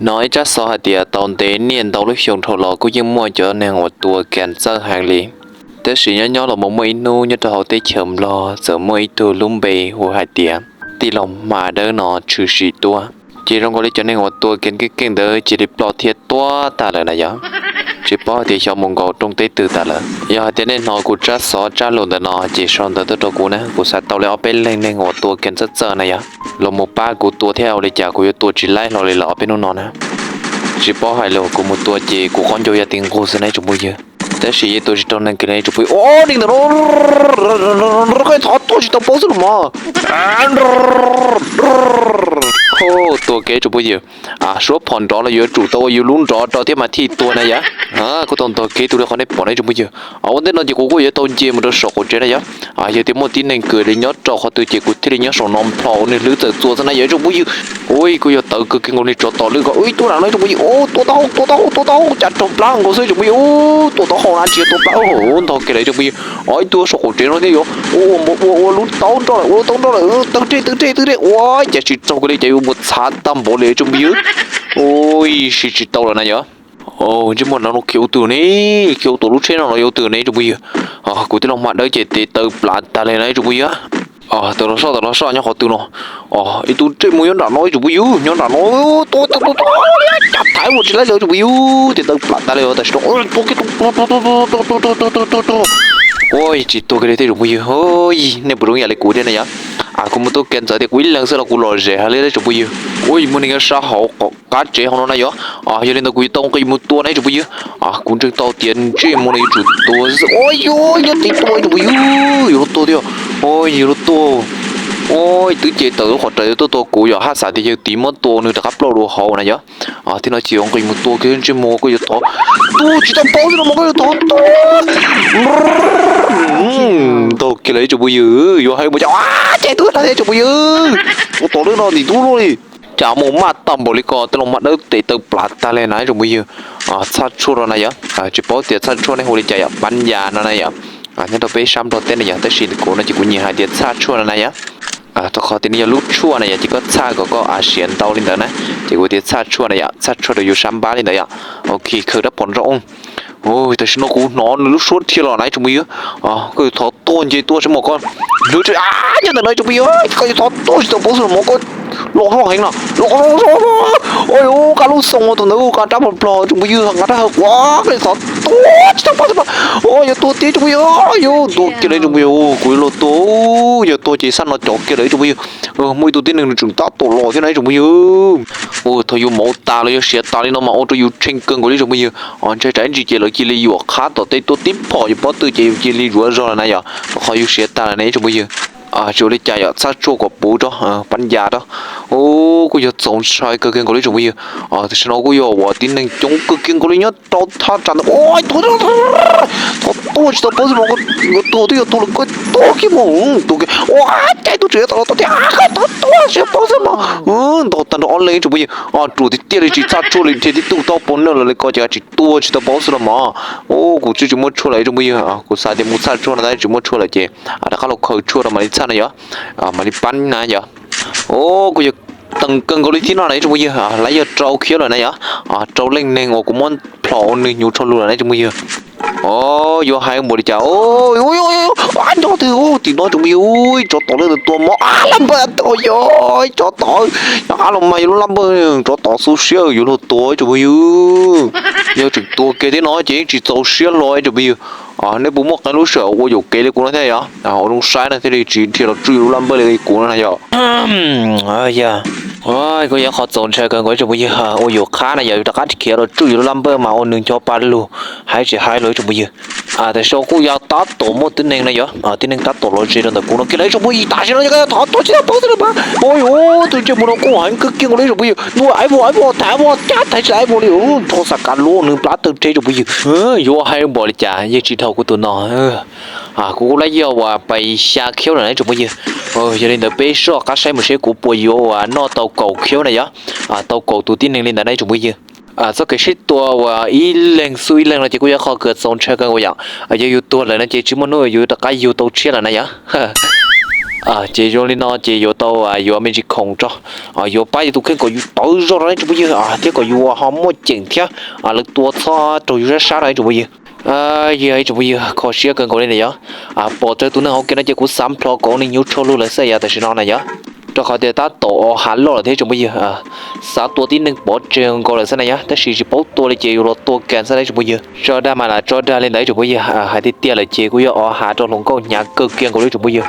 Hnov ib tsab xov hais tias tau ntev niaj ntau lub xyoo dhau los kuj yeej muaj cov neeg uas tua kas txawj heev li. Tab sis nyob nyob los mus muaj ib hnub nyob rau hauv teb chaws Nplog txawm muaj ib tug lub npe hu hais tias tij laug Hma Dawb no tshwm sim tuag. Ces zoo nkaus li cov neeg uas tua kas keej keej ntawd cia li ploj thiab tuag tag lawm na yom. Tsis paub hais tias xyov mus nkaus rooj teb twg tas lawm. Yog hais tias nej hnov kuv tsab xov tsab lus ntawm no ces sau ntawv tuaj rau kuv na, kuv xav tau li ob peb leeg neeg uas tua kas txawj txawj na yom, los mus pab kuv tua thiab ua li cas kuv yuav tua tsis laib hlo li lawm ob peb hnub no na. Tsis paub hais los kuv mus tua ces kuv qhov ncauj yuav ti nqug xwb na tsoom phooj ywg. Tab sis yeej tua tsis raug neeg kiag li tsoom phooj ywg. Ua li ntawm no, koj thov tuaj tsis tau paub xwb los mas. Tua kev tsoom phooj ywg. Suab phom nrov los yuav tsum tau ua yus lub nrov rau thiab mas thiaj tuag na yom. Kuj tau ntog kev tus li qhov nej pom na tsoom phooj ywg. Ua ntej no ces kuv kuj yuav tau nce mus rau saum qaum tsev na yom. Yog tias muaj tib neeg kws li nyob rau qhov twg ces kuv thiaj li nyob saum no plhom ua nws hlwb txawm txua xwb na yom tsoom phooj ywg. Ua kuj yog tawv kawg kiag nkaus li tsov tom lwj ko ib tug nram no tsoom phooj ywg. Tua tau tua tau tua tau cas raug plab nkaus xwb tsoom phooj yw. Tua tau hau na tsis yog tua plab ntog kiag lawm tsoom phooj ywg. Ib tug saum qaum tsev no thiab yuav ua ua ua lub taub nroj lawm ua lub taub nroj lawm tawg dej tawg dej tawg dej ua cas tsis raug kiag li ces yuav mus txhav tag npaum li tsoom phooj ywg. Ua si tsis tau lawm na yom. Ntsej muag no khiav ua twg ne, khiav ua tom lub tsheb no los yuav ua twg ne tsoom phooj ywg. Kuv tij laug Hma Dawb ces tes taw plam tag li na tsoom phooj ywg. Tawm los soj tawm los soj nyob qhov twg no. Ib tug ntsej muag nyob nram no tsoom phooj ywg nyob nram no. Tua tua tua tua cas thaiv mus tsis laib li tsoom phooj ywg tes taw plam tag li tam sim no tua kiag tua tua tua tua tua tua tua tua tua tua tua tua. Ua tsis tuag kiag li tej tsoom phooj ywg. Nej puas zoo yam li kuv thiab na yom. Kuv mus tua kas ntxawm tias kuv ib leeg xwb los kuv lom zem heev li tsoom phooj ywg. Ua muaj neeg nyob sab hauv qab tsev hauv no na yom. Yog li ntawd kuv yuav tau nqis mus tua na tsoom phooj ywg. Kuv ntseeg tau tias ntsej muag no yuav tsum tua xwb. Ua yuav nyob tid tua tsoom phooj ywg yuav luag tuag thiab. Ua yuav luag tuag. Ua twb ces tawm lub qhov raws yuav tuaj tua kuv yom haj xav tias yawg tid muab tua nws rov qab ploj dua hauv na yom. Thiab no ces yuav nqis mus tua kiag ntsej muag koj yuav thov. Tua tsis tau paub xwb no mas koj yuav thov tua. Ntog kiag lawm tsoom phooj ywg yuav hais mus cas ces tub no thiab tsoom phooj ywg. Ua tom lub no ntim tub luaj li. Cas mus maj tag npaum li ko tij laug Hma Dawb tes taw plav tag li na tsoom phooj ywg. Txhaj tshuaj rau na yom. Tsis paub tias txhaj tshuaj nej hu li cas yom, pab yas no na yom. Nyob rau peb sab Nplog teb na yom tab sis kuv no ces kuv nyiam hais tias txhaj tshuaj no na yom. Rau qhov tias nws yog lub tshuaj na yom ces koj txhaj kom koj siav ntau li ntawd na. Ces kuv tias txhaj tshuaj na yom, txhaj tshuaj rau yus sab npab li ntawd yom. Ok khaws rab phom nroj. Tam sim no kuv hnov nws lub suab dhia los na tsoom phooj ywg. Koj yuav thov tuag nce tuaj seb mas koj hlwb tseem nyob ntawm no tsoom phooj ywg. Koj yuav thov tuag tsis tau paub xwb los mas koj los hlob heev no los. Ua yuav nqa lub xoo ua tus ntawd nqa rab phom ploog tsoom phooj ywg nqa rab hav quav koj yuav thov tuag tsis tau paub xwb mas. Ua yuav tuag tiag tsoom phooj ywg, yuav tuag kiag lawm tsoom phooj ywg, kuv yuav luag tuag. Yog tuag ces xaj no cov kiag lawm tsoom phooj ywg. Muaj ib tug tib neeg nws tseem tab tom los thiab na tsoom phooj ywg. Ua thaum yus mauv tas los yog siav tas li no mas ua rau yus tshee kawg nkaus li tsoom phooj ywg. Ntshai tsam ib ntsis ces lawv cia li yuam qhab tom tej tuaj tib phom yus pob tw ces yus cia li yuav zog lawm na yom, rau qhov yus siav tas lawm ne tsoom phooj ywg. Tsis ua li cas yom, txhaj tshuaj kom puv rau pab yas rau. Kuj yog txaus ntshai kawg kiag nkaus li tsoom phooj ywg. Tam sim no kuj yog uas tib neeg coob kawg kiag nkaus li nyob rau thaj tsam ntawd. Thov tuag tsis tau paub xwb mas, yuav tuag twb yuav tuag lawm koj tuag kiag mus, tuag kiag. Ua cas tub tseem yuav tom los tau thiab, thov tuag tsis tau paub xwb mas. Ntog tag nrho ob leeg tsoom phooj ywg, ruam tiag tiag li tsis txhaj tshuaj li dhia tib tug tau pov noj los li ko ces tsis tuag tsis tau paub xwb los mas. Kuv twb tsis muaj tshuaj lawm tsoom phooj ywg, kuv xav tias mus txhaj tshuaj no tab tsis muaj tshuaj lawm ces rov qab los khaws tshuaj rau mam li txhaj no yom, mam li pab na yom. Kuj yog teem kawg nkaus li thiab no na tsoom phooj ywg, lawv yog rau khiab lawm na yom, rau leej neeg uas kuv muab plhom ua nws hnyuv tsho lug lawm na tsoom phooj ywg. Yuav hais npaum li cas, nyob twg tim no tsoom phooj ywg, tsov tom lawm tua mov laj npawg, yog tsov tom, nyob qab los mas yog lub laj npawg, tsov tom xu siab yuav luag tua tsoom phooj ywg. Yog tseem tua kiag thiab no ces yeej tsis txaus siab hlo tsoom phooj ywg. Nej puas muaj qee lub sij hawm ua yuam kev li kuv no thiab yom, ua zoo saib no thiaj li tsis dhia los tsuj yus lub laj npawg li kuv no na yom. Kuj yog qhov txaus ntshai kawg nkaus tsoom phooj ywg, ua yuam qhab na yom, yus rov qab khiav los tsuj yus lub laj npawg mas ua nws ncho pa lug, hais tsis hais los tsoom phooj ywg. Tam sim no kuj yog tab tom muaj tib neeg na yom, tib neeg tab tom los ze rau ntawm kuv no kiag lawm tsoom phooj ywg, tam sim no yog thov tuag tsis tau paub xwb na mas. Ua yuav tus ntsej muag no kuj heev kawg kiag nkaus li tsoom phooj ywg, nua aiv vog aiv vog thaiv vog cab thaiv tsis aiv vog li, nrho xav kav luaj nws plab tawg rhe tsoom phooj ywg. Yuav hais npaum li cas yeej tsis dhau kuv tus no. Kuv kuj lab yog uas pais xya khiab lawm na tsoom phooj ywg. Yog li ntawd peb soj qab saib mus seb kuv puas yuav uas noj tau kaum khiab na yom, tau kaum tus tib neeg li ntawd na tsoom phooj ywg. Txoj kev sib tua uas ib leeg xub ib leeg no ces kuj yog qhov kws txaus ntshai kawg nkaus yom. Yog yus tuag lawm no ces tsis muaj hnub yus rov qab yug tau tshiab lawm na yom. Ces zoo li no ces yuav tau yuav me ntsis khoom tso, yuav pab yus tus kheej kom yus tawv zog rau na tsoom phooj ywg, thiab kom yus ho muaj ceem thiab lawv tua txhob raug yus sab sab na tsoom phooj ywg. Yog tsoom phooj ywg, kho siab kawg nkaus li na yog. Pom tsawg tus neeg hauv kiv no ces kuv xav nplhos kom ua neeg nyob tsho lug lawm xwb yog tam sim no na yog, rau qhov tias tab tom o hav loj lawm thiab tsoom phooj ywg. Xav tua tib neeg pov tseg nkaus lawm xwb na yog, tab sis tsis paub tua li ces yus los tua kas xwb na tsoom phooj ywg. Tso dag mas lam tso dag li ntawd tsoom phooj ywg, hais tiag tiag lawm ces kuj yog o hav rau hluas nkauj hnyav kawg kiag nkaus li tsoom phooj ywg.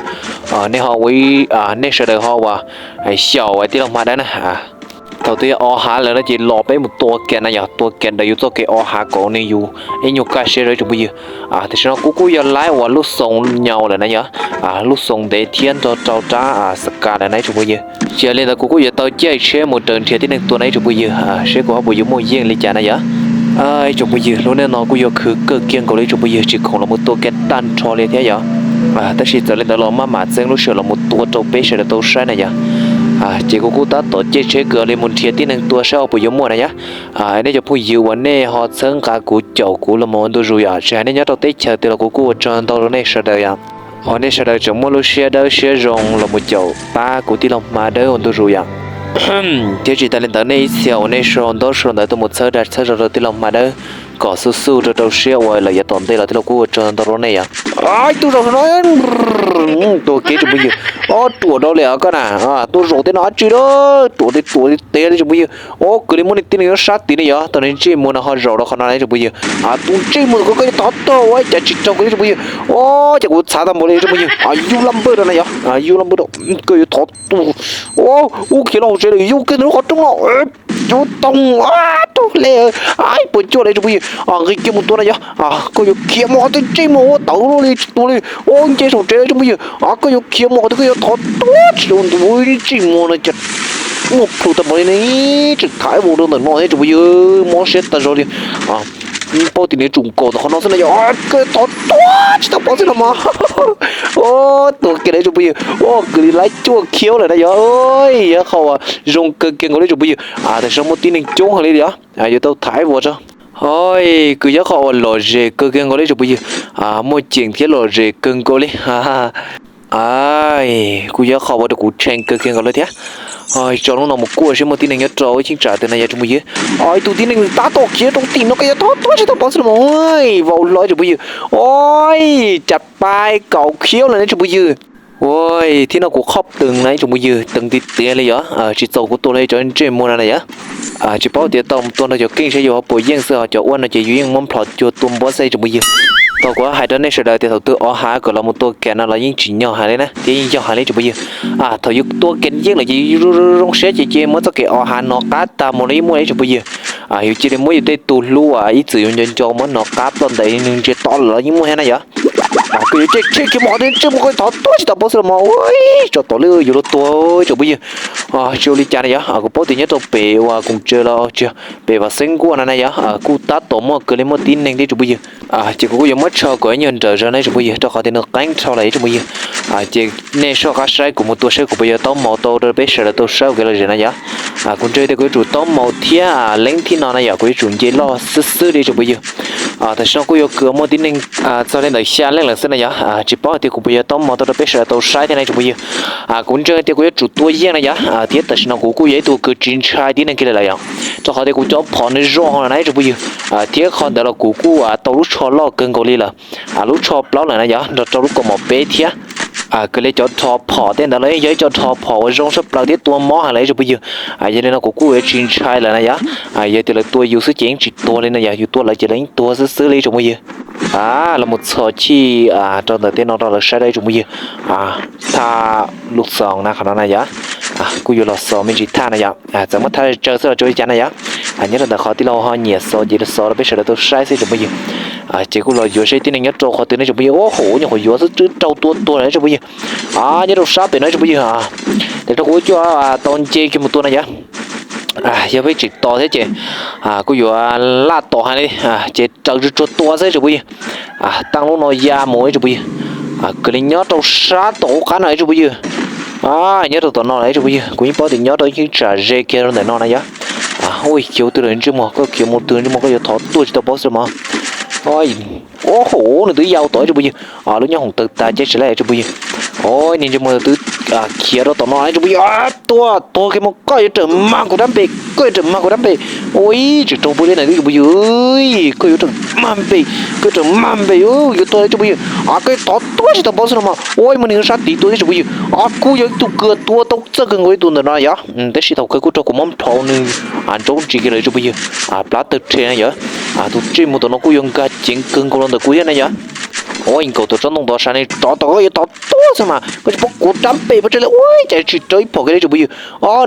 Nej ho ua, nej sawv daws ho uas xyaum tij laug Hma Dawb na. Thaum twg yog o hav lawm no ces los peb mus tua kas na yog, tua kas daws yus txoj kev o hav kom ua neeg yus ib nyuag kaj siab rau tsoom phooj ywg. Tam sim no kuv kuj yog laib uas lub xoo nyaus lawm na yog, lub xoo ntev thiab nrog rau rab xas kas lawm na tsoom phooj ywg. Ces li ntawd kuv kuj yuav tau caij tsheb mus raws nrhiav tib neeg tua na ib tsoom phooj ywg, seb kuv ho puas yuav muaj yeej li cas na yog. Ib tsoom phooj ywg, lub neej no kuj yuav khwv kawg kiag nkaus li ib tsoom phooj ywg, tsis khoom los mus tua kas tag nrho li thiab yog. Tab sis txawm li ntawd los maj mam txeeb lub sij hawm los mus tua rau peb sawv daws tau saib na yog. Ces kuv kuj tab tom caij tsheb kwv li mus nrhiav tib neeg tua saib ho puas yuav muaj na yog. Nej cov phooj ywg uas nej ho txhawb nqa kuv caum kuv los mus ua ntu zus yom, tsis hais nej nyob rau teb chaws twg los kuv kuj ua tsaug ntau rau nej sawv daws yom. Ho nej sawv daws tseem muaj lub siab dawb siab zoo los mus caum pab kuv tij laug Hma Dawb ua ntu zus yom. Thiab tsis tas li ntawd nej ib txhia uas nej sau ntaub sau ntawv tuaj mus txhawb dag txhawb zog rau tij laug Hma Dawb kom xub xub rau rau siab uas lawm yav tom ntej los tij laug kuj ua tsaug ntau rau nej yom. Ib tug zaum no tua kev tsoom phooj ywg, ob ruam rau li koj na, tua zaum tej no dab tsi lawm, ruam tej ruam tej li tsoom phooj ywg. Ob kwv li muaj tib neeg nyob sab tid ne yog, tau ntsej muag no ho zaum rau qhov no na tsoom phooj ywg. Tus ntsej muag koj, koj yuav thov tuag ua cas tsis raug kuv tsoom phooj ywg. Ob, cas kuv txhav tag npaum li tsoom phooj ywg, yug laj npawg rau na yog, yug laj npawg rau, koj yuav thov tuag. Ub, khiav los hauv tsev lawm, yug kiag ntawm lub qhov rooj no. Yuav toog, raug le, puas cuag li tsoom phooj ywg. Nqis kiag mus tua na yog, koj yuav khiav mus qhov twg ntsej muag ua tawv luaj li tsis tuag li. Ub, nce saum tsev tsoom phooj ywg, koj yuav khiav mus qhov twg koj yuav thov tuag tsis tau ntsej muag no cas muaj plhus tag npaum li ne, tseem thaiv vau rau ntawm no thiab tsoom phooj ywg, mob siab tag zog li. Paub tias nws tsum nkaus ntawm qhov no xwb na yog, koj thov tuag tsis tau pov xwb no mas. Ub, tuag kiag li tsoom phooj ywg, ub, kwv li laib cuaj khiaub lawm na yog, yog qhov uas zoo kawg kiag nkaus li tsoom phooj ywg. Tam sim no muaj tib neeg coob heev li yog, yuav tau thaiv vau tso. Kwv yog qhov uas lom zem kawg kiag nkaus li tsoom phooj ywg, muaj ceem thiab lom zem kawg nkaus li. Kuj yog qhov uas rau kuv tshee kawg kiag nkaus li thiab. Tso lub no mus kuaj seb muaj tib neeg nyob rau ib cheeb tsam twg na yog tsoom phooj ywg. Ib tug tib neeg tab tom khiav rau tim no koj yuav thov tuag tsis tau pov xwb los mas, vau hlo tsoom phooj ywg. Ua cas pais kaum khiaub lawm ne tsoom phooj ywg. Ua thiab no kuv qhov teev na ib tsoom phooj ywg, teev tiag tiag li yog, tsis txaus kuv tua li cov ntsej muag no na yog. Tsis paub tias tau mus tua nrog cov keej saib yuav puas yeej xwb, ho cov ua no ces yus yeej muab nplhos cuag tua npuab xwb ib tsoom phooj ywg. Tau kuv hais rau nej sawv daws tias thaum twg o hav kom los mus tua kas no los yeej tsis nyog hais li na, thiab yeej yog hais li tsoom phooj ywg. Thaum yus tua kas yeej lawm ces yus zoo siab ces cia muab txoj kev o hav no qab tag mus li muaj ib tsoom phooj ywg. Yus cia li muab yus tej tus hlub uas ib txwm yus nco nco muab no qab ploj ntais neeg ntsiag to los yeej muaj thiab na yog. Koj yuav caij tsheb kiag mus qhov twg ntsej muag koj thov tuag tsis tau pov xwb los mas, ua tso tom lub yuav luag tuag tsoom phooj ywg. Tsis ua li cas na yog, kuv paub tias nyob rau pem uas koom tsaws los tsis, pem Vam Xeeb Nkuaj no na yog, kuj tab tom muaj kawg li muaj tib neeg thiab tsoom phooj ywg. Ces kuv kuj yuav muab tsho kom ib nyuag nrawm zog na tsoom phooj ywg, rau qhov tias nws qeeb dhau lawm ib tsoom phooj ywg. Ces nej soj qab saib kuv mus tua saib kuv puas yuav taub maus tau rau peb sawv daws tau saib ua kev lom zem na yog. Kuv ntseeg tias kuv yuav tsum taub maus thiab leeb thib no na yom, kuv yuav tsum nce loj xwb xwb li tsoom phooj ywg. Tam sim no kuj yuav kws muaj tib neeg txog li ntawm xya leej lawm xwb na yog, tsis paub hais tias kuv puas yuav taub maus tau rau peb sawv daws tau saib thiab na tsoom phooj ywg. Kuv ntseeg tias kuv yuav tsum tua yeej na yog, thiab tam sim no kuv kuj yog ib tug kws tsis ntshai tib neeg kiag li lawm yom, rau qhov tias kuv cov phom nws zoo heev lawm na ib tsoom phooj ywg. Thiab qhov ntawd los kuv kuj tau lub tsho loj kawg nkaus li lawm, lub tsho plaub lawm na yog, nrog rau lub kaus mom peb thiab. Kws li cov rho phom tej ntawd los yeej yog ib co rho phom uas zoo tshaj plaws thiab tua mob heev lawm ib tsoom phooj ywg. Yog li no kuv kuj yuav tsis ntshai lawm na yog. Yog tias lawv tua yus xwb ces yeej tsis tuag li na yog, yus tua lawv ces lawv yeej tuag xwb xwb li ib tsoom phooj ywg. Los mus txhos chij rau ntawm tej no rau lawv saib rau ib tsoom phooj ywg. Thaj lus xos na qhov no na yog, kuj yuav los xos me ntsis thaj na yom, txawm muab thaj tsawg xwb los tsis ua li cas na yom. Nyob rau ntawm qhov tij laug ho nyiam xos ces xos rau peb sawv daws tau saib xwb tsoom phooj ywg. Ces kuj los yuav saib tib neeg nyob rau qhov twg ne tsoom phooj ywg, ua hauv nyuag qhuav yuav xwb twb raug tua tuag lawm tsoom phooj ywg. Nyob rau sab pem no tsoom phooj ywg, tes rau kuv cuaj tau nce kiag mus tua na yom. Yog peb tseem tos thiab ces kuj yuav laj tos heev li, ces raws tsuag tsuag tua xwb tsoom phooj ywg. Taaj lub no ya mus ib tsoom phooj ywg, kws li nyob rau sab tom qub qab no ib tsoom phooj ywg. Nyob rau tom no lawm ib tsoom phooj ywg, kuv yeej paub tias nyob rau ib cheeb tsam ze kiag rau ntawm no na yog. Ua khiav twg lawm ntsej muag, koj khiav mus twg ntsej muag koj yuav thov tuag tsis tau paub xwb mog. Ua hauv nws twb ya tod ib tsoom phooj ywg, lub nyob hoom tawg tas ces tsis laib ib tsoom phooj ywg. Ua, niag ntsej muag twb khiav rau tom no tsoom phooj ywg. Tuag, tuag kiag mus, koj yuav rawm mag kuv dab npe, koj yuav rawm mag kuv dab npe. Ua, tsis raug pua li na tsoom phooj ywg, koj yuav rawm mag npe, koj yuav rawm mag npe, yuav tuag tsoom phooj ywg. Koj thov tuag tsis tau paub xwb no mas. Ua, muaj neeg sab tid tuag tsoom phooj ywg. Kuj yog ib tug kws tuag tau txawj kawg nkaus ib tug ntawm no yom. Tab sis thaum kawg kuj raug kuv mob nrho nws nrov ntsis kiag lawm tsoom phooj ywg. Plab tawg rhe na yom. Tus ntsej muag tom no kuj yuav nkag ceev kawg nkaus los ntawm kuv thiab na yom. Ua, nkaum tom tsob ntoo tod sav ne, rov tom koj yuav thov tuag xwb mas, koj tsis paub kuv dab npe pab tse li ua cas tsis raug ib phom kiag li tsoom phooj ywg.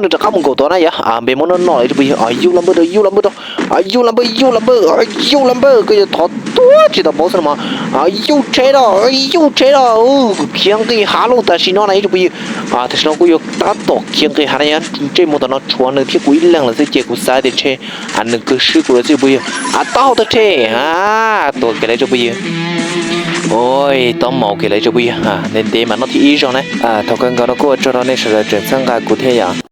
Nws rov qab mus nkaum tod na yom. Npe muab noj noj lawm tsoom phooj ywg. Yug la npawj rau, yug la npawj rau, yug la npawj, yug la npawj, yug la npawj, koj yuav thov tuag tsis tau paub xwb no mas. Yug tsheb rau, yug tsheb rau, khiav nqis hav lauj tam sim no na tsoom phooj ywg. Tam sim no kuj yuav tab tom khiav nqis hav na yom, ntsej muag tom no tshuav nws thiab kuv ib leeg lawm xwb ces kuv xav tias ntshe nws kawg swb kuv lawm xwb tsoom phooj ywg. Taub hau tawg rhe, tuag kiag lawm tsoom phooj ywg. Ua, taub maum kiag lawm tsoom phooj ywg, ntev ntev mas noj thib ib zaug na. Thaum kawg nkaus no kuj ua tsaug rau nej sawv daws tseem txhawb nqa kuv thiab yom.